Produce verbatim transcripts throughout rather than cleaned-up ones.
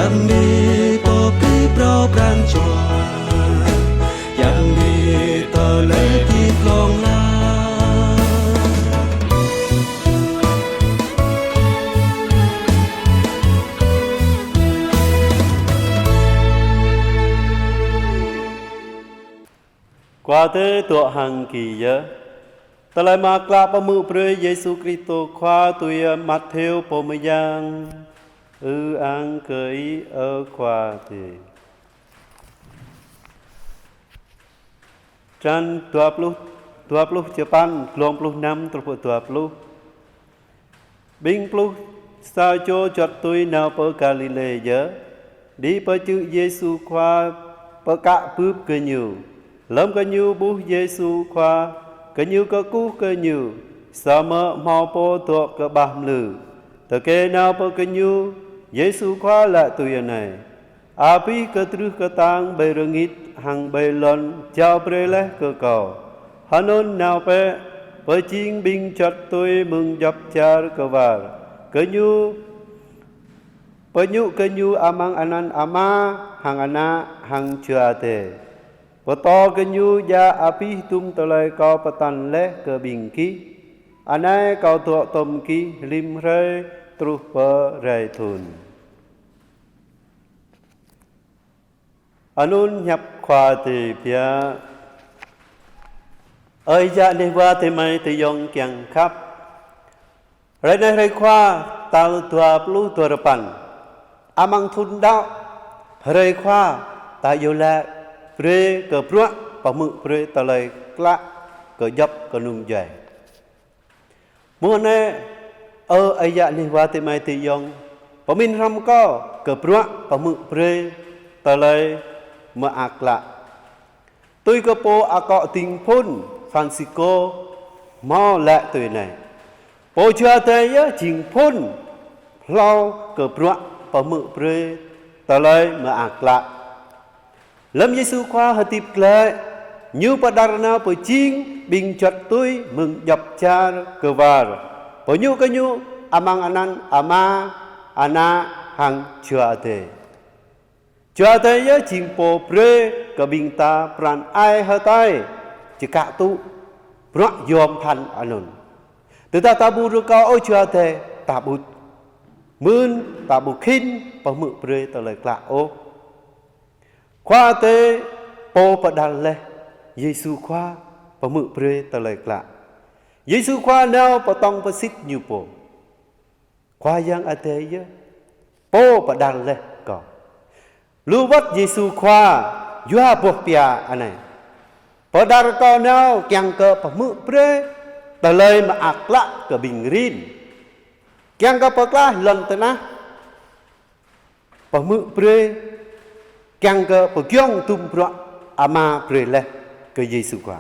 Yang ni pơpĭ phrâo pran jua, yang ni tơlơi hơdip hlŏng lar. Khua Adai dŏ hăng gih yơh. Tơlơi mơak klă pơhmư̆ brơi Yêsu Kristô Khua tui Ơi Matthêô pô mơyang. Ư-ang kơ Ih, ơ Khua Adai. Črăn dua pluh, dua pluh čơpăn, glông pluh năm truh pơ dua pluh. Ƀing pluh sa čô juăt tui nao pơ Galilê yơh, đĭ pơ čư̆ Yêsu Khua pơkă bưp gơñu. Lơm gơñu ƀuh Yêsu Khua, gơñu kơkuh kơ Ñu, samơ̆ hmâo pô dŏ kơƀah mlư. Tơkê nao pơ gơñu, Yêsu Khua laĭ tui anai: Abih kơtrưh kơtang ƀơi rơngit hăng ƀơi lŏn jao brơi laih kơ Kâo. Hơnŭn nao bĕ, pơjing ƀing juăt tui mơ̆ng djŏp čar kơwar, gơñu pơñŭ gơñu amăng anăn Ama hăng Ană hăng Jua Adai. Pơtô gơñu djă abih dum tơlơi Kâo pơtăn laih kơ ƀing gih. Anai Kâo dŏ tŏm gih rĭm hrơi truh pơ rai thŭn. Anŭn hiăp Khua Adai biă. Ơ yă neh wa adơi amai adơi ayŏng kiăng khăp. Hrơi anai hrơi Khua tal dua pluh dua rơpăn amăng thŭn đăo. Hrơi Khua ta iâu laĭ brơi kơ bruă pơhmư̆ brơi tơlơi klă kơ djŏp kơnung djuai. Mơ̆ng anai, ơ ơi yă neh wa adơi amai adơi ayŏng, pơmĭn hrŏm kâo kơ bruă pơhmư̆ brơi tơlơi mơak klă. Tui kơ pô akŏ ding phŭn Francisco hmâo laĭ tui anai: Pô Jua Adai yơh jing phŭn hlâo kơ bruă pơhmư̆ brơi tơlơi mơak klă. Lơm Yêsu Khua hơdip glaĭ, Ñu pơđar nao pơjing ƀing juăt tui mơ̆ng djŏp čar kơwar, pơñŭ gơñu amăng anăn Ama, Ană hăng Jua Adai. Jua Adai yơh jing pô brơi kơ ƀing ta pran ai hơtai, čơkă tŭ bruă yom pơphan anŭn. Tơdah ta ƀu rơkâo ôh Jua Adai, ta ƀu mưn, ta ƀu khĭn pơhmư̆ brơi tơlơi klă ôh. Khua Adai pô pơđar laih Yêsu Khua pơhmư̆ brơi tơlơi klă. Yêsu Khua nao pơtŏng pơsit Ñu pô. Khua Yang Adai yơh pô pơđar laih kâo. Lu wơ̆t Yêsu Khua yua boh pia anai: Pơđar kâo nao kiăng kơ pơhmư̆ brơi tơlơi mơak klă kơ ƀing rin, kiăng kơ pơklaih lŏn tơnah, pơhmư̆ brơi, kiăng kơ pơgiŏng dum bruă Ama brơi laih kơ Yêsu Khua.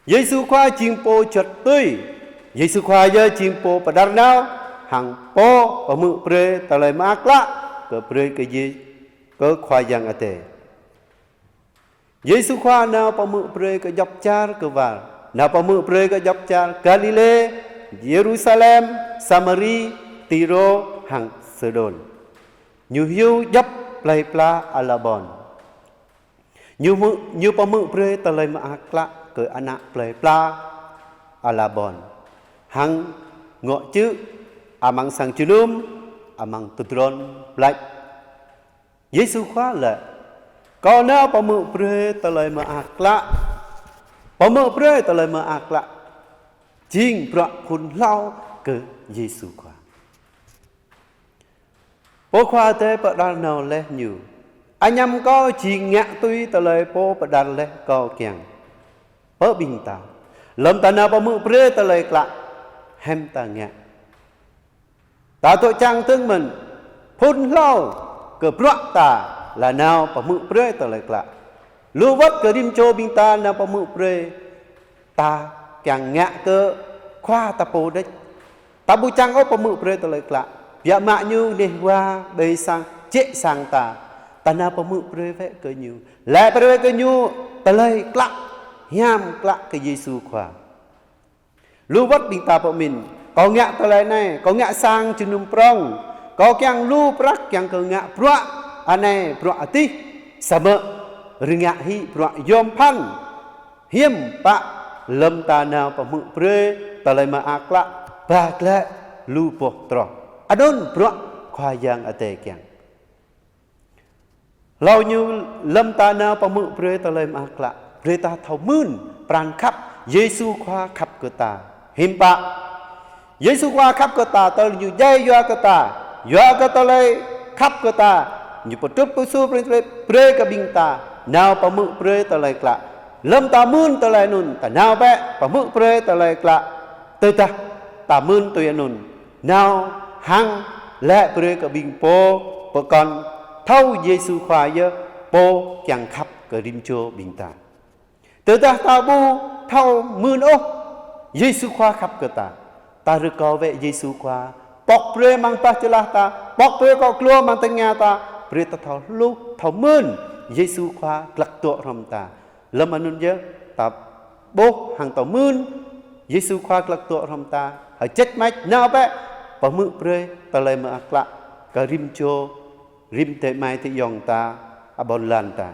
Yêsu Khua jing pô juăt tui. Yêsu Khua yơh jing pô pơđar nao hăng pô pơhmư̆ brơi tơlơi mơak klă kơ brơi kơ Yê-, kơ Khua Yang Adai. Yêsu Khua nao pơhmư̆ brơi kơ djŏp čar kơwar, nao pơhmư̆ brơi kơ djŏp čar Galilê, Yêrusalem, Samari, Tiro hăng Sêdôn. Ñu hyu djŏp plei pla ala ƀôn. Ñu hmư̆, Ñu pơhmư̆ brơi tơlơi mơak klă kơ ană plei pla ala ƀôn, hăng ngŏ čư̆, amăng sang jơnum, amăng tơdron blač. Yêsu Khua laĭ: Kâo nao pơhmư̆ brơi tơlơi mơak klă. Pơhmư̆ brơi tơlơi mơak klă jing bruă phŭn hlâo kơ Yêsu Khua. Pô Khua Adai pơđar nao laih Ñu. Añăm kâo jing ngă tui tơlơi Pô pơđar laih kâo kiăng. Pơ ƀing ta, lơm ta nao pơhmư̆ brơi tơlơi klă, hiư̆m ta ngă? Ta dŏ čang dơ̆ng mơ̆n, phŭn hlâo kơ bruă ta lĕ nao pơhmư̆ brơi tơlơi klă. Lu wơ̆t kơ rĭm čô ƀing ta nao pơhmư̆ brơi, ta kiăng ngă kơ khua ta pô đôč. Ta ƀu čang ôh pơhmư̆ brơi tơlơi klă. Biă mă ñu neh wa ƀơi sang, jĕ sang ta, ta nao pơhmư̆ brơi wơ̆t kơ ñu, laĭ brơi wơ̆t kơ ñu tơlơi klă, hiam klă kơ Yêsu Khua. Lu wơ̆t ƀing ta pơmĭn, kâo ngă tơlơi anai, kâo ngă sang jơnum prŏng, Kâo kiăng lu prăk kiăng kơ ngă bruă anai bruă adih, samơ̆ rơngiă hĭ bruă yôm phăn. Hiư̆m pă lơ̆m ta nao pơhmư̆ brơi tơlơi mơak klă, ba glaĭ lu boh troh. Anŭn bruă Khua Yang Adai kiăng. Hlâo ñu lơ̆m ta nao pơhmư̆ brơi tơlơi mơak klă, brơi ta thâo mưn pran khăp Yêsu Khua khăp kơ ta. Hiư̆m pă Yêsu Khua khăp kơ ta, tơl ñu djai yua kơ ta, yua kơ tơlơi khăp kơ ta, ñu pơtrŭt pơsur brơi, brơi kơ ƀing ta nao pơhmư̆ brơi tơlơi klă. Lơ̆m ta mưn tơlơi anŭn, ta nao bĕ pơhmư̆ brơi tơlơi klă. Tơdah ta mưn tui anŭn, nao hăng laĭ brơi kơ ƀing pô pơkŏn thâo Yêsu Khua yơh pô kiăng khăp kơ rĭm čô ƀing ta. Tơdah ta ƀu thâo mưn ôh Yêsu Khua khăp kơ ta, ta rơkâo bĕ Yêsu Khua pŏk brơi amăng bah jơlah ta, pŏk brơi akŏ glô amăng tơngia ta, brơi ta thâo hluh, thâo mưn Yêsu Khua glăk dŏ hrŏm ta. Lơ̆m anŭn yơh, ta ƀuh hăng thâo mưn Yêsu Khua glăk dŏ hrŏm ta, hơjĕt mač nao bĕ pơhmư̆ brơi tơlơi mơak klă kơ rĭm čô, rĭm adơi amai adơi ayŏng ta, a ƀôn lan ta.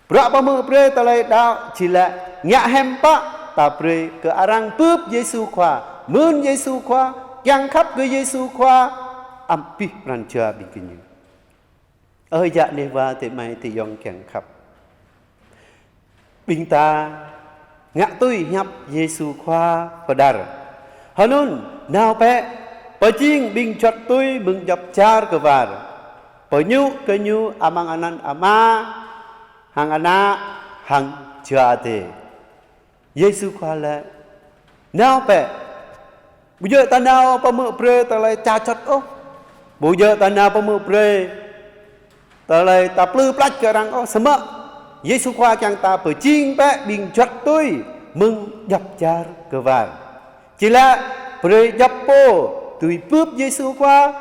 Bruă pơhmư̆ brơi tơlơi đaŏ či laĭ ngă hiư̆m pă ta brơi kơ arăng bưp Yêsu Khua, mưn Yêsu Khua, kiăng khăp kơ Yêsu Khua, abih pran jua ƀing gơñu. Ơ yă neh wa adơi amai adơi ayŏng kiăng khăp. Ƀing ta ngă tui hiăp Yêsu Khua pơđar. Hơnŭn, nao bĕ, pơjing ƀing juăt tui mơ̆ng djŏp čar kơwar, pơñŭ kơ ñu amăng anăn Ama, hăng Ană, hăng Jua Adai. Yêsu Khua laĭ: Nao bĕ. Ƀu djơ̆ ta nao pơhmư̆ brơi tơlơi ča čŏt ôh. Ƀu djơ̆ ta nao pơhmư̆ brơi tơlơi ta plư plač kơ arăng ôh. Samơ̆ Yêsu Khua kiăng ta pơjing bĕ ƀing juăt tui mơ̆ng djŏp čar kơwar. Či laĭ brơi djŏp pô dưi bưp Yêsu Khua,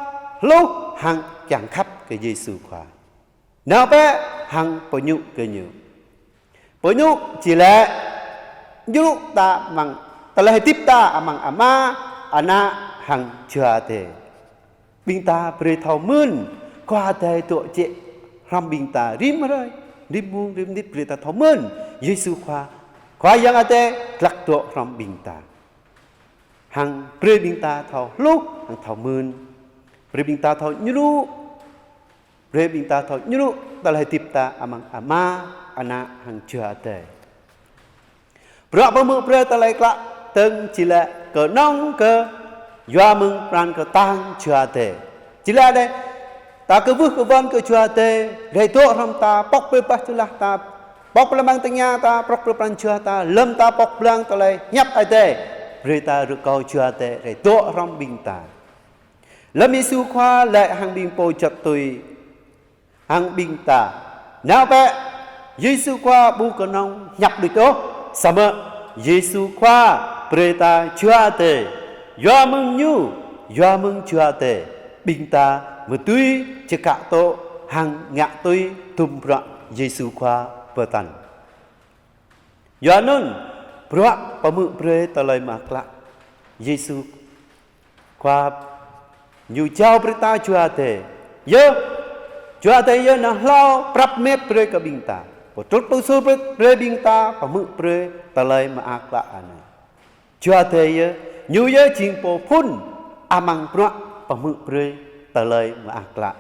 hluh hăng kiăng khăp kơ Yêsu Khua. Nao bĕ hăng pơñŭ kơ ñu. Pơñŭ či laĭ ñŭ ta amăng, tơlơi hơdip ta amăng Ama, Ană hăng Jua Adai. Ƀing ta brơi thâo mưn Khua Adai dŏ jĕ hrŏm ƀing ta rĭm hrơi, rĭm mông, rĭm mơnit, brơi ta thâo mưn Yêsu Khua, Khua Yang Adai glăk dŏ hrŏm ƀing ta. Hăng brơi ƀing ta thâo hluh, hăng thâo mưn. Brơi ƀing ta thâo ñŭ, brơi ƀing ta thâo ñŭ tơlơi hơdip ta amăng Ama, Ană hăng Jua Adai. Bruă pơhmư̆ brơi tơlơi klă dơ̆ng či laĭ kơnơ̆ng kơ yua mơ̆ng pran kơtang Jua Adai. Či laĭ đơi, ta kwưh kơwăn kơ Jua Adai rai dŏ hrŏm ta, pŏk brơi bah jơlah ta, pŏk brơi amăng tơngia ta, pŏk brơi pran jua ta, lơ̆m ta pŏk blang tơlơi hiăp Adai, brơi ta rơkâo Jua Adai rai dŏ hrŏm ƀing ta. Lơ̆m Yêsu Khua laĭ hăng ƀing pô juăt tui hăng ƀing ta: Nao bĕ. Yêsu Khua ƀu kơnơ̆ng hiăp đôč ôh, samơ̆ Yêsu Khua brơi ta Jua Adai. Yua mơ̆ng ñu, yua mơ̆ng Jua Adai, ƀing ta mơ̆ dưi čơkă tŏ hăng ngă tui dŭm bruă Yêsu Khua pơtăn. Yua anŭn, bruă pơhmư̆ brơi tơlơi mơak klă, Yêsu Khua ñu jao brơi ta Jua Adai. Yơh, Jua Adai yơh nao hlâo prăp mĕt brơi kơ ƀing ta, pơtrŭt pơsur brơi, brơi ƀing ta pơhmư̆ brơi tơlơi mơak klă anai. Jua Adai yơh, ñu yơh jing pô phŭn amăng bruă pơhmư̆ brơi tơlơi mơak klă.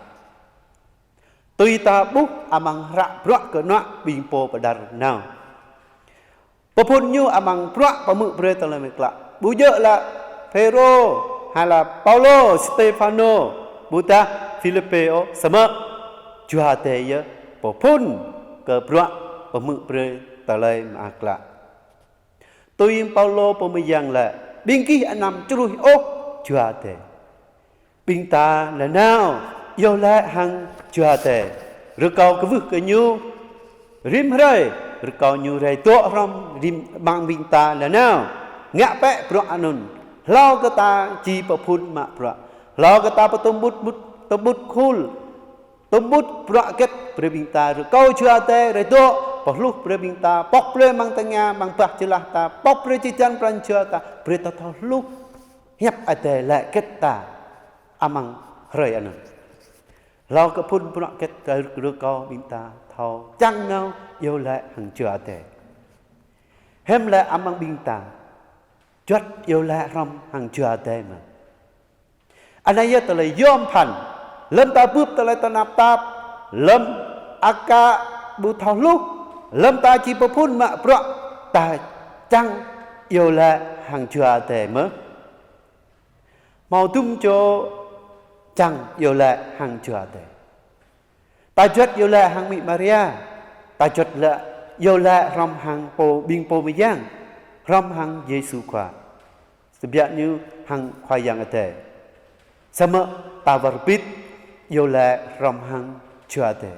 Tui ta ƀuh amăng hră Bruă Kơnuă ƀing pô pơđar nao. Pơphŭn ñu amăng bruă pơhmư̆ brơi tơlơi mơak klă. Ƀu djơ̆ lĕ Phêrô, hai lĕ Paulô, Stêphanô, ƀôdah Philippê ôh, samơ̆ Jua Adai yơh pơphŭn kơ bruă pơhmư̆ brơi tơlơi mơak klă. Tui Paulô pô mơyang laĭ: Ƀing gih anăm čruih ôh Jua Adai. Ƀing ta nanao iâu laĭ hăng Jua Adai, rơkâo kwưh kơ ñu rĭm hrơi, rơkâo ñu rai dŏ hrŏm rĭm amăng ƀing ta nanao. Ngă bĕ bruă anŭn, hlâo kơ ta či pơphŭn mă bruă, hlâo kơ ta pơtŭm ƀut, ƀut, tơƀut khul, tơƀut bruă hơget, brơi ƀing ta rơkâo Jua Adai rai dŏ, pơhluh brơi ƀing ta, pŏk brơi amăng tơngia, amăng bah jơlah ta, pŏk brơi jơjăn pran jua ta, brơi ta thâo hluh hiăp Adai laĭ hơget ta amăng hrơi anŭn. Hlâo kơ phŭn bruă hơget tơlơi rơkâo ƀing ta thâo čang nao iâu laĭ hăng Jua Adai. Hiư̆m lĕ amăng ƀing ta juăt iâu laĭ hrŏm hăng Jua Adai mơ̆? Anai yơh tơlơi yom pơphan, lơ̆m ta bưp tơlơi tơnap tap, lơ̆m aka ƀu thâo hluh, lơ̆m ta či pơphŭn mă bruă, ta čang iâu laĭ hăng Jua Adai mơ̆? Hmâo dŭm čô čang iâu laĭ hăng Jua Adai. Ta juăt iâu laĭ hăng Mĭ Maria, ta juăt laĭ iâu laĭ hrŏm hăng pô ƀing pô mơyang, hrŏm hăng Yêsu Khua. Tơbiă ñu hăng Khua Yang Adai. Samơ̆ ta wơr bĭt iâu laĭ hrŏm hăng Jua Adai.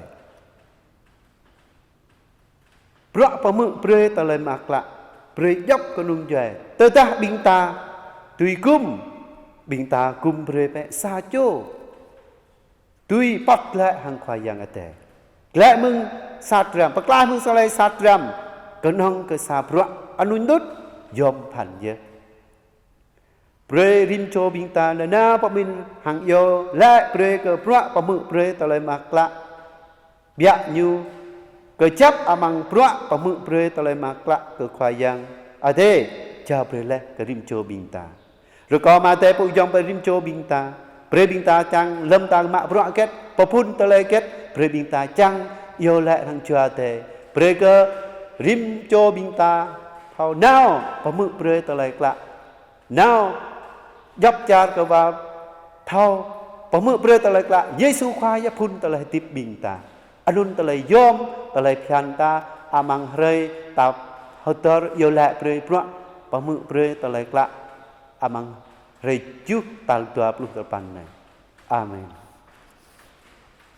Bruă pơhmư̆ brơi tơlơi mơak klă, brơi djŏp kơnung djuai. Tơdah ƀing ta tui gŭm, ƀing ta gŭm brơi bĕ sa čô. Tui păt glaĭ hăng Khua Yang Adai. Glaĭ mơ̆ng sa dram, pơklaih mơ̆ng tơlơi sa dram, kơnơ̆ng kơ sa bruă anŭn đôč, yom pơphan yơh. Brơi rĭm čô ƀing ta nanao pơmĭn hăng iâu laĭ brơi kơ bruă pơhmư̆ brơi tơlơi mơak klă. Biă ñu kơjăp amăng bruă pơhmư̆ brơi tơlơi mơak klă kơ Khua Yang Adai jao brơi laih kơ rĭm čô ƀing ta. Rơkâo Ama Adai pơyom brơi rĭm čô ƀing ta. Brơi ƀing ta čang lơ̆m ta mă bruă hơget, pơphŭn tơlơi hơget, brơi ƀing ta čang iâu laĭ hăng Jua Adai. Brơi kơ rĭm čô ƀing ta thâo nao pơhmư̆ brơi tơlơi klă. Nao djŏp čar kơ wa thâo pơhmư̆ brơi tơlơi klă, Yêsu Khua yơh phŭn tơlơi hơdip ƀing ta. Anŭn tơlơi yom, tơlơi phiăn ta amăng hrơi ta hơdơr iâu laĭ brơi bruă pơhmư̆ brơi tơlơi klă amăng hrơi tơjuh tal dua pluh dua păn anai. Amen.